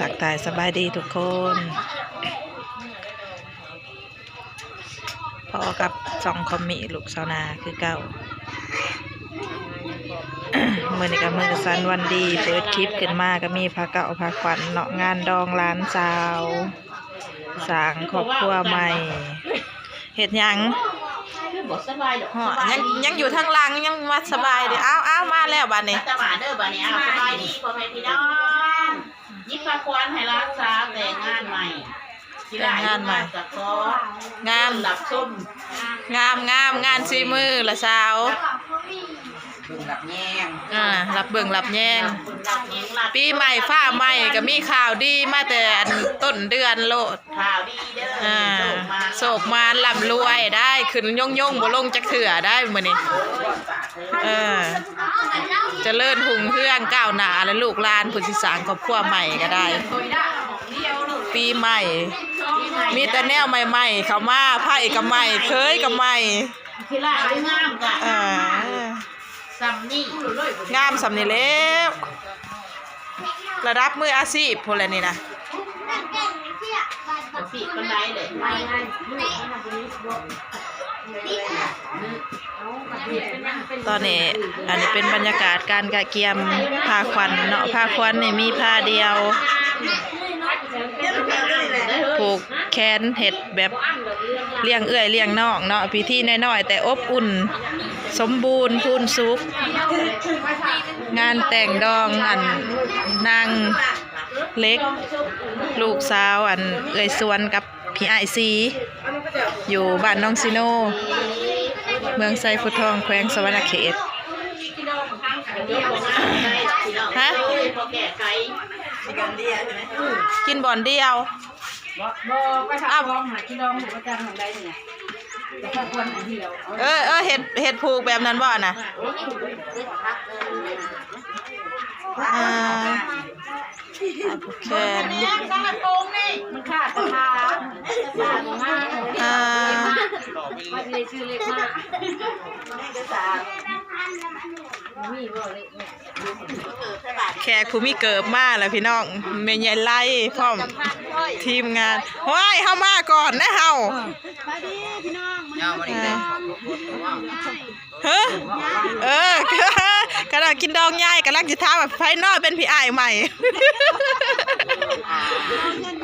ທັກທາຍສະບາຍດີທຸກຄົນ. ພໍ້ກັບຊ່ອງຄອມມິລູກຊາວນາຄືເກົ່າ. ມື້ນີ້ກໍມື້ສັນວັນດີ ເປີດຄລິບຂຶ້ນມາກໍມີພາເກົ່າພາຂວັນເນາະ ງານດອງຫຼານສາວ ສ້າງຄອບຄົວໃໝ່. ເຮັດຫຍັງ? ຄືບໍ່ສະບາຍດອກ. ເຫາະ ສະບາຍດີ. ຍັງ ຍັງຢູ່ທາງຫຼັງ ຍັງມາສະບາຍດີ. ອ້າວ ອ້າວ ມາແລ້ວບາດນີ້. ຕາມາເດີບາດນີ້. ອ້າວ ສະບາຍດີພໍ່ແມ່ພີ່ນ້ອງ. ຍິບພາຂວັນໃຫ້ຫຼານສາວແຕ່ງງານໃໝ່. ແຕ່ງງານໃໝ່ ງາມ ຮັບຊົມ ງາມ ງາມ ງານສີມືລະສາວ. ເບິ່ງຮັບແຍງ ອ່າ ຮັບເບິ່ງຮັບແຍງ. ປີໃໝ່ຟ້າໃໝ່ກໍມີຂ່າວດີມາແຕ່ອັນຕົ້ນເດືອນໂລດ. ຂ່າວດີເດີ ອ່າ ໂຊກມາ ໂຊກມານລ່ຳລວຍໄດ້ ຂຶ້ນຍົງໆ ບໍ່ລົງຈັກເທື່ອໄດ້ມື້ນີ້. ເອີ ຈະເລີນຮຸ່ງເຮືອງກ້າວໜ້າ ແລະ ລູກຫຼານເພິ່ນຊິສ້າງຄອບຄົວໃໝ່ກໍໄດ້. ປີໃໝ່ ມີແຕ່ແນວໃໝ່ໆ ເຂົ້າມາ ໃພ້ກໍໃໝ່ ເຂີຍກໍໃໝ່. ຂີ້ລ້າງາມກະ ເອີ ສ່ຳນີ້ ງາມສ່ຳນີ້ແລ້ວ ລະດັບມືອາຊີບພຸ້ນແຫຼະນີ້ນະ. ຕອນນີ້ ອັນນີ້ເປັນບັນຍາກາດການກະກຽມພາຂວັນເນາະ. ພາຂວັນນີ້ມີພາດຽວ ຜູກແຂນ ເຮັດແບບລ້ຽງເອື້ອຍລ້ຽງນ້ອງເນາະ. ພິທີນ້ອຍໆ ແຕ່ອົບອຸ່ນ ສົມບູນພູນສຸກ. ງານແຕ່ງດອງ ອັນ ນາງເລັກ ລູກສາວ ອັນ ເອື້ອຍສວນກັບ ພີ່ອ້າຍສີ ຢູ່ບ້ານໜອງຊີໂນ ເມືອງໄຊພູທອງ ແຂວງສະຫວັນນະເຂດ. ຮະ? ກິນບ່ອນດຽວ. ບໍ່ ບໍ່ ໄປ ອ້າວ ກິນດອງ ເອີ ເອີ ເຮັດ ເຮັດຜູກແບບນັ້ນບໍ່ນະ? ອ່າ ແຂນ ມັນຂາດກະທາ ອ່າ ແຂກຜູ້ມີເກີບມາແລ້ວພີ່ນ້ອງ ແມ່ໃຫຍ່ໄລພ້ອມທີມງານ. ໂອ້ຍ ເຮົາມາກ່ອນເດ້ເຮົາ. ເອີ ສະບາຍດີພີ່ນ້ອງ ມາເດີ. ເອີ ເຮີ ເອີ ກຳລັງກິນດອງຍາຍ ກຳລັງຊິຖາມວ່າໃຜເນາະເປັນພີ່ອ້າຍໃໝ່.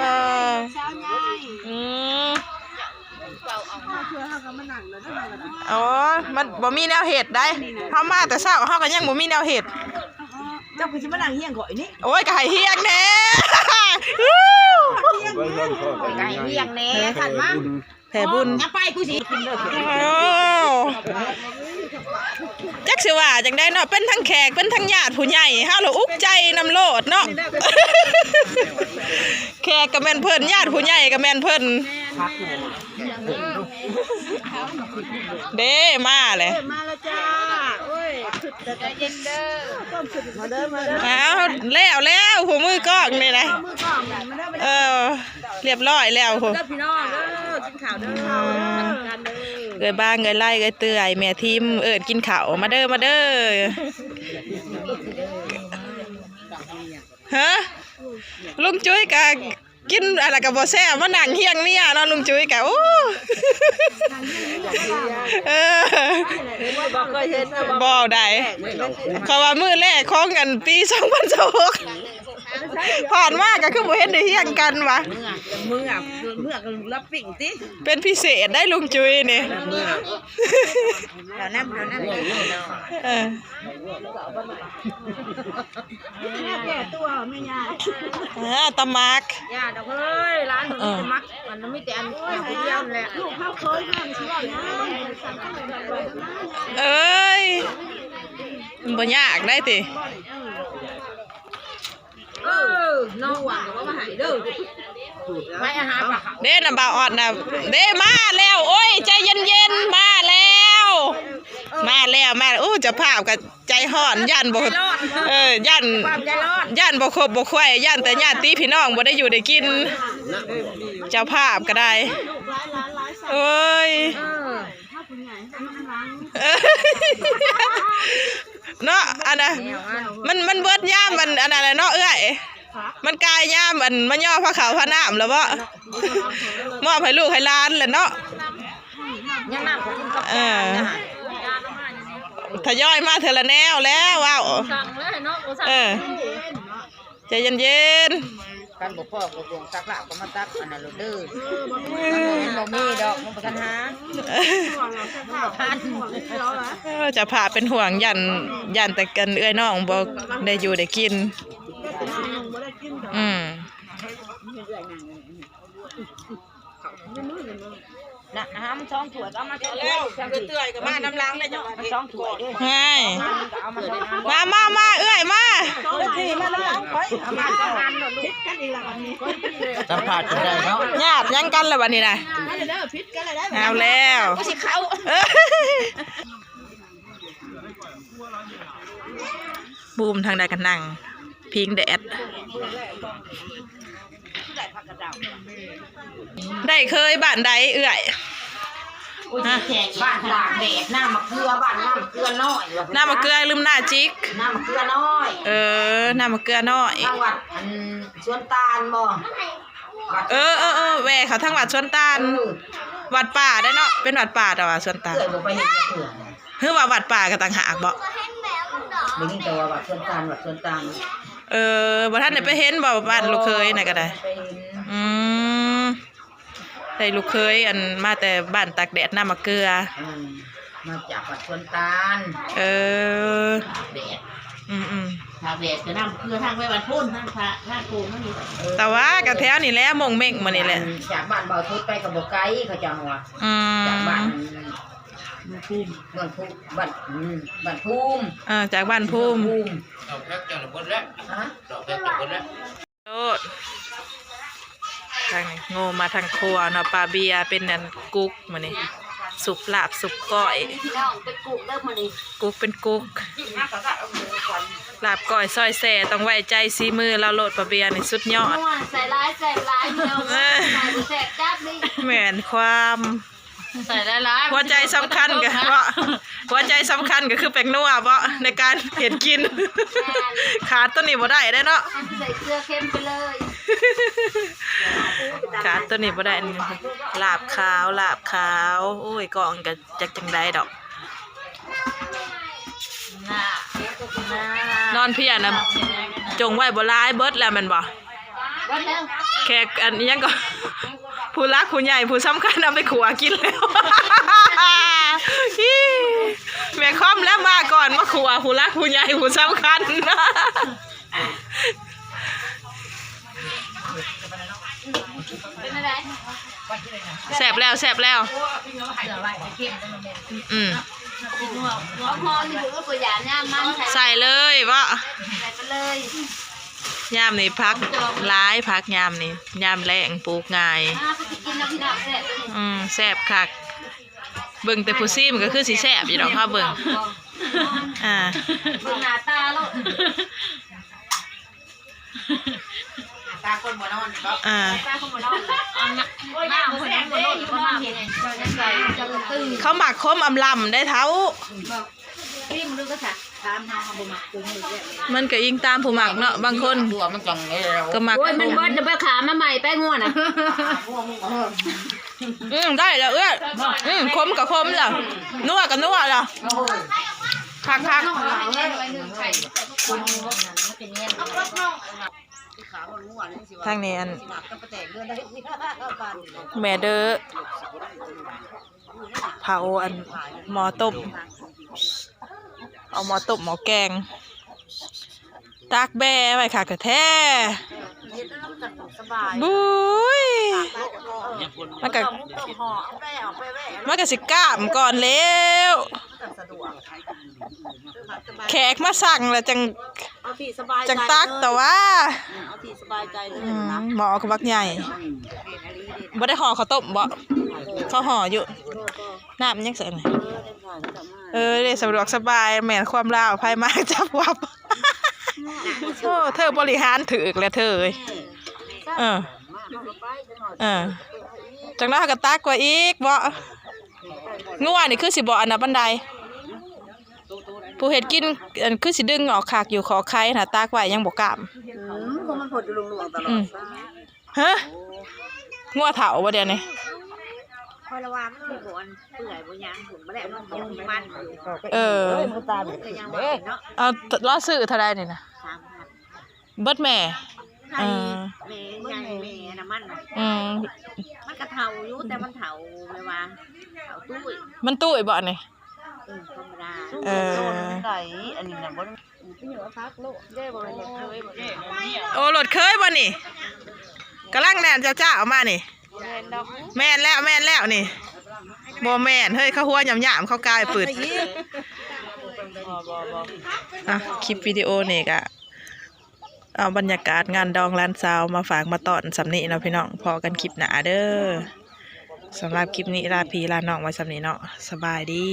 ເອີ ສາວໃຫຍ່ ອືມ ໂອ້ ມັນບໍ່ມີແນວເຮັດໃດ໋ ເຮົາມາແຕ່ເຊົ້າ ເຮົາກໍຍັງບໍ່ມີແນວເຮັດ. ເຈົ້າຄືຊິມານັ່ງຮຽງຂ້ອຍນີ້? ໂອ້ຍ ກໍໃຫ້ຮຽງແດ່ ກໍໃຫ້ຮຽງແດ່ ຄັນມາ ແຜ່ບຸນ ຢ່າໄປ ກູຊິກິນເລີຍ. ໂອ້ ຈັກຊິວ່າຈັ່ງໃດເນາະ ເປັນທັງແຂກ ເປັນທັງຍາດຜູ້ໃຫຍ່ ເຮົາລະອຸກໃຈນຳໂລດເນາະ. ແຂກກໍແມ່ນເພິ່ນ ຍາດຜູ້ໃຫຍ່ກໍແມ່ນເພິ່ນ. ເດ້ ມາແຫຼະ ເອີ ມາແລ້ວຈ້າ. ໂອ້ຍ ໃຈເຢັນເດີ ມາເດີ ມາເດີ. ອ້າວ ແລ້ວ ແລ້ວ ຜູ້ມືກ້ອງນີ້ນະ ເອີ ລຽບຮ້ອຍແລ້ວພຸ້ນ ເດີພີ່ນ້ອງເດີ ກິນເຂົ້າເດີ ກິນເຂົ້າເດີ ເອື້ອຍບາງ ເອື້ອຍໄລ ເອື້ອຍເຕື້ອຍ ແມ່ທີມເອີ້ນກິນເຂົ້າ ມາເດີ ມາເດີ. ຮະ ລຸງຈຸ້ຍກະ ກິນອັນນັ້ນກໍບໍ່ແຊບ ມານັ່ງຮຽງເມຍເນາະ ລຸງຈຸ້ຍກະ ໂອ້ ເອີ ບໍ່ເຄີຍເຫັນ ບໍ່ໄດ້ ເພາະວ່າມື້ແລກຂອງອັນປີສອງພັນຊາວຫົກ ຜ່ານມາກໍຄືບໍ່ເຫັນໄດ້ຮຽງກັນຫວາ ເມື່ອ ເມື່ອ ເມື່ອກໍລະປິງຕິ ເປັນພິເສດໄດ໋ລຸງຈຸ້ຍນີ້ ເມື່ອ ເຂົານຳ ເຂົານຳ ເອີ. ແກ້ຕົວແມ່ຍາ ເອີ ຕາໝາກ ຢ່າດອກເຮີ້ຍ ຫຼານມັນມີແຕ່ໝາກ ມັນມີແຕ່ອັນດຽວແຫຼະ ລູກເຮົາເຄີຍເຮົາຊິເວົ້າຫຍັງ ເອີຍ ມັນບໍ່ຍາກໄດ້ຕິ ເອີ ນ້ອງຫວັງກໍບໍ່ມາໃຫ້ເດີ ໄປຫາປາ ເດ້ນະ ບ່າວອອດນະ ເດ້ ມາແລ້ວ ໂອ້ຍ ໃຈເຢັນໆ ມາແລ້ວ ມາແລ້ວ ມາ ໂອ້ ເຈົ້າພາບກໍ ໃຈຮ້ອນ ຢ້ານບໍ່ ເອີ ຢ້ານ ຢ້ານບໍ່ຄົບບໍ່ຄວາຍ ຢ້ານແຕ່ຍາດຕິພີ່ນ້ອງບໍ່ໄດ້ຢູ່ໄດ້ກິນ ເຈົ້າພາບກໍໄດ້ ໂອ້ຍ ເອີ ເອີ ເນາະ ອັນນ່າ ມັນ ມັນເບິດຍາມ ອັນ ອັນນັ້ນແຫຼະເນາະເອື້ອຍ ມັນກາຍຍາມ ອັນ ມາຍໍພາເຂົ້າພານ້ຳແລ້ວເບາະ ມອບໃຫ້ລູກໃຫ້ຫຼານແຫຼະເນາະ ຍັງນ້ຳຂອງຄຸນກັບ ເອີ ຈານນະ ທະຍອຍມາເທື່ອລະແນວແລ້ວເວົ້າ ເອີ ໃຈເຢັນໆ ຄັນບໍ່ພໍກໍບ່ວງຕັກລາບກໍມາຕັກອັນນັ້ນໂລດເດີ ເອີ ມັນບໍ່ມີດອກ ມັນບໍ່ທັນຫາ ມັນບໍ່ທັນ ເອີ ເຈົ້າພາບເປັນຫ່ວງ ຢ້ານ ຢ້ານແຕ່ກັນເອື້ອຍນ້ອງບໍ່ໄດ້ຢູ່ໄດ້ກິນ ອືມ. ນະ ຫາມາສອງຖ້ວຍ ເອົາມາສອງຖ້ວຍ ເອື້ອຍເອື້ອຍກໍມານຳຫຼັງເດ້ເຈົ້າ ມາສອງຖ້ວຍເດ້ ເຮີ້ຍ ເອົາມາສອງອັນ ມາ ມາ ມາ ເອື້ອຍມາ ມານຳຫຼັງຂ້ອຍ ເອົາມາສອງອັນໂລດ ສຳພາດກັນໄດ້ເນາະ ຍາດຫຍັງກັນລະບັດນີ້ນະ ເອົາແລ້ວ ເອົາແລ້ວ ບູມທາງໃດກໍນັ່ງພິງແດດ ໄດ້ເຄີຍບ້ານໃດເອື້ອຍ? ໂອ້ຍ ຮະ ແຂກບ້ານຕາກແດດ ນາມະເກືອ ບ້ານນາມະເກືອນ້ອຍ ນາມະເກືອຫຼືນາຈິກ? ນາມະເກືອນ້ອຍ ເອີ ນາມະເກືອນ້ອຍ ທາງວັດອັນສວນຕານບໍ່? ວັດ ເອີ ເອີ ເອີ ແວ່ເຂົ້າທາງວັດສວນຕານ ເອີ ວັດປ່າໄດ໋ເນາະ ເປັນວັດປ່າແຕ່ວ່າສວນຕານ ເອື້ອຍບໍ່ໄປເຫັນຈັກເທື່ອ ຫຼືວ່າວັດປ່າກໍຕ່າງຫາກບໍ? ໄດ້ຍິນແຕ່ວ່າວັດສວນຕານ ວັດສວນຕານ ເອີ ບໍ່ທັນໄດ້ໄປເຫັນບໍ ບ້ານລູກເຂີຍນະກໍໄດ້ ບໍ່ໄດ້ໄປເຫັນ ອືມ ໄດ້ລູກເຂີຍ ອັນ ມາແຕ່ບ້ານຕາກແດດ ນາມະເກືອ ອືມ ມາຈາກວັດສວນຕານ ເອີ ຕາກແດດ ອືມໆ ຕາກແດດກໍນາມະເກືອ ທາງໄປວັດພຸ້ນ ທາງພະ ທາງໂກນນັ້ນນີ້ ເອີ ແຕ່ວ່າກໍແຖວນີ້ແຫຼະ ມົ້ງເມັ້ງໝົດນີ້ແຫຼະ ຈາກບ້ານເບົາທຸດໄປກໍບໍ່ໄກ ເຂົາເຈົ້າວ່າ ອືມ ຈາກບ້ານ ບ້ານພູມ ບ້ານພູມ ບ້ານ ອືມ ບ້ານພູມ ເອີ ຈາກບ້ານພູມ ດອກແພັກເຈົ້າລະເບິດແລ້ວ ຮະ ດອກແພັກເຈົ້າເບິດແລ້ວ ໂລດ ທາງນີ້ໂງ່ມາທາງຄົວເນາະ ປ້າເບຍເປັນອັນກຸກມື້ນີ້ ສຸບລາບສຸບກ້ອຍ ພີ່ນ້ອງ ເປັນກຸກເດີມື້ນີ້ ກຸກເປັນກຸກ ລາບກ້ອຍຊອຍແຊ ຕ້ອງໄວ້ໃຈສີມືລາວໂລດ ປ້າເບຍນີ້ສຸດຍອດ ນົວໃສ່ຫຼາຍແຊບຫຼາຍ ພີ່ນ້ອງ ເອີ ໃສ່ແຊບຈັດນີ້ ແມ່ນຄວາມ ໃສ່ຫຼາຍໆ ຫົວໃຈສຳຄັນກໍ ເບາະ ຫົວໃຈສຳຄັນກໍຄືແປ້ງນົວເບາະ ໃນການເຮັດກິນ ແມ່ນ ຂາດໂຕນີ້ບໍ່ໄດ້ເດ້ເນາະ ໃສ່ເກືອເຄັມໄປເລີຍ ຂາດໂຕນີ້ບໍ່ໄດ້ ລາບຂາວ ລາບຂາວ ໂອ້ຍ ກ້ອງກໍຈັກຈັ່ງໃດດອກ ນອນເພຍນະ ຈົ່ງໄວ້ບໍ່ຫຼາຍ ເບິດແລ້ວແມ່ນບໍ່? ເບິດແລ້ວ ແຂກອັນ ອີ່ຫຍັງກໍ ຜູ້ຫຼັກຜູ້ໃຫຍ່ຜູ້ສຳຄັນເອົາໄປຂົ້ວກິນແລ້ວ ອີ ແມ່ຄອມແລ້ວມາກ່ອນ ມາຂົ້ວຜູ້ຫຼັກຜູ້ໃຫຍ່ຜູ້ສຳຄັນ ເປັນຈັ່ງໃດ? ແຊບແລ້ວ ແຊບແລ້ວ ອືມ ເອົາພໍນີ້ບໍ່ຢາກຍາມມັນ ໃສ່ເລີຍເບາະ ໃສ່ໄປເລີຍ ຍາມນີ້ຜັກຫຼາຍ ຜັກຍາມນີ້ ຍາມແລ້ງປູກງ່າຍ ອ່າ ໄປກິນນຳພີ່ນ້ອງແຊບ ອືມ ແຊບຄັກ ເບິ່ງແຕ່ຜູ້ຊີມກໍຄືຊິແຊບຢູ່ດອກ ເຮົາເບິ່ງ ອ່າ ເບິ່ງໜ້າຕາໂລດ ຕາຄົນບໍ່ນອນເນາະ ອ່າ ຕາຄົນບໍ່ນອນ ໂອ້ຍ ຍາມບໍ່ແຊບເດ້ ຢູ່ນອນເຫັນ ເຂົາມັກຄົມອຳລຳໄດ໋ເຖົ້າ ບໍ່ ຊີມດູກໍຊະ ຖາມເຮົາ ເຮົາບໍ່ມັກຄົມ ມັນກໍອີງຕາມຜູ້ມັກເນາະ ບາງຄົນກໍມັກ ໂອ້ຍ ມັນເບິດແລ້ວ ໄປຂາມາໃໝ່ໄປ ງົວນະ ອືມ ໄດ້ແລ້ວເອື້ອຍ ອືມ ຂົມກໍຂົມລະ ນົວກໍນົວລະ ຄັກໆ ທາງນີ້ອັນ ແມ່ເດີເຜົາອັນໝໍ້ຕົ້ມ ເອົາໝໍ້ຕົ້ມໝໍ້ແກງ ຕາກແບ້ໄວ້ຄັກແທ້ ບຸ້ຍ ມັນກະ ມັນກະຊິກ້າມກ່ອນແລ້ວ ແຂກມາສັ່ງແລ້ວຈັ່ງ ເອົາທີ່ສະບາຍໃຈ ຈັ່ງຕັກ ເລີຍ ແຕ່ວ່າ ເອົາທີ່ສະບາຍໃຈເລີຍ ອືມ ນະ ໝໍ້ກໍບັກໃຫຍ່ ບໍ່ໄດ້ຫໍ່ເຂົ້າຕົ້ມບໍ? ເຂົາຫໍ່ຢູ່ ນ້ຳຍັງໃສ່ ເອີ ໄດ້ສະດວກສະບາຍ ແມ່ນຄວາມລາວ ໃຜມາຈັບວັບ ໂອ້ ເທີບໍລິຫານຖືກແລ້ວເທີ ເອີ ເອີ ຈັກໜ້ອຍເຮົາກໍຕັກກວ່າອີກບໍ? ງົວນີ້ຄືຊິບໍ່ອັນນັ້ນປານໃດ. ຜູ້ເຮັດກິນ ອັນ ຄືຊິດຶງອອກຄັກຢູ່ ຂໍໄຂ່ນະ ຕາກໄວ້ຍັງບໍ່ກ້າມ. ອືມ ເພາະມັນພົດຢູ່ຫຼວງໆຕະຫຼອດ. ອືມ ຮະ? ງົວເຖົ້າບໍ່ດຽວນີ້? ຂ້ອຍລະວ່າມັນຊິບໍ່ອັນເປື່ອຍບໍ່ຫຍັງພຸ້ນ ບໍ່ແລ້ວມັນຍັງມີມັນຢູ່. ເອີ ເອີ ມັນຕາມ ກໍຍັງວ່າເນາະ. ເອົາ ລາວຊື້ເທົ່າໃດນີ້ນະ? ສາມພັນ. ເບິດແມ່? ໃຫ້ ເອີ ແມ່ໃຫຍ່ແມ່ນະມັນນະ. ອືມ ມັນກໍເຖົ້າຢູ່ ແຕ່ມັນເຖົ້າແບບວ່າເຖົ້າຕຸ້ຍ. ມັນຕຸ້ຍບໍ່ອັນນີ້? ອືມ ທຳມະດາ. ເອີ ໂອ້ ລົດເຄີຍບໍ່ນີ້? ກຳລັງແລ່ນຈ້າໆອອກມານີ້. ແມ່ນດອກ ແມ່ນແລ້ວ ແມ່ນແລ້ວນີ້. ບໍ່ແມ່ນເຮີ້ຍ ເຂົາຫົວຫຍ້ຳໆ ເຂົາກາຍປຶດ. ອ່ະ ຄລິບວິດີໂອນີ້ກະ ເອົາບັນຍາກາດງານດອງຫຼານສາວມາຝາກມາຕ້ອນສ່ຳນີ້ເນາະພີ່ນ້ອງ. ພໍ້ກັນຄລິບໜ້າເດີ. ສຳລັບຄລິບນີ້ລາພີ່ລານ້ອງໄວ້ສ່ຳນີ້ເນາະ. ສະບາຍດີ.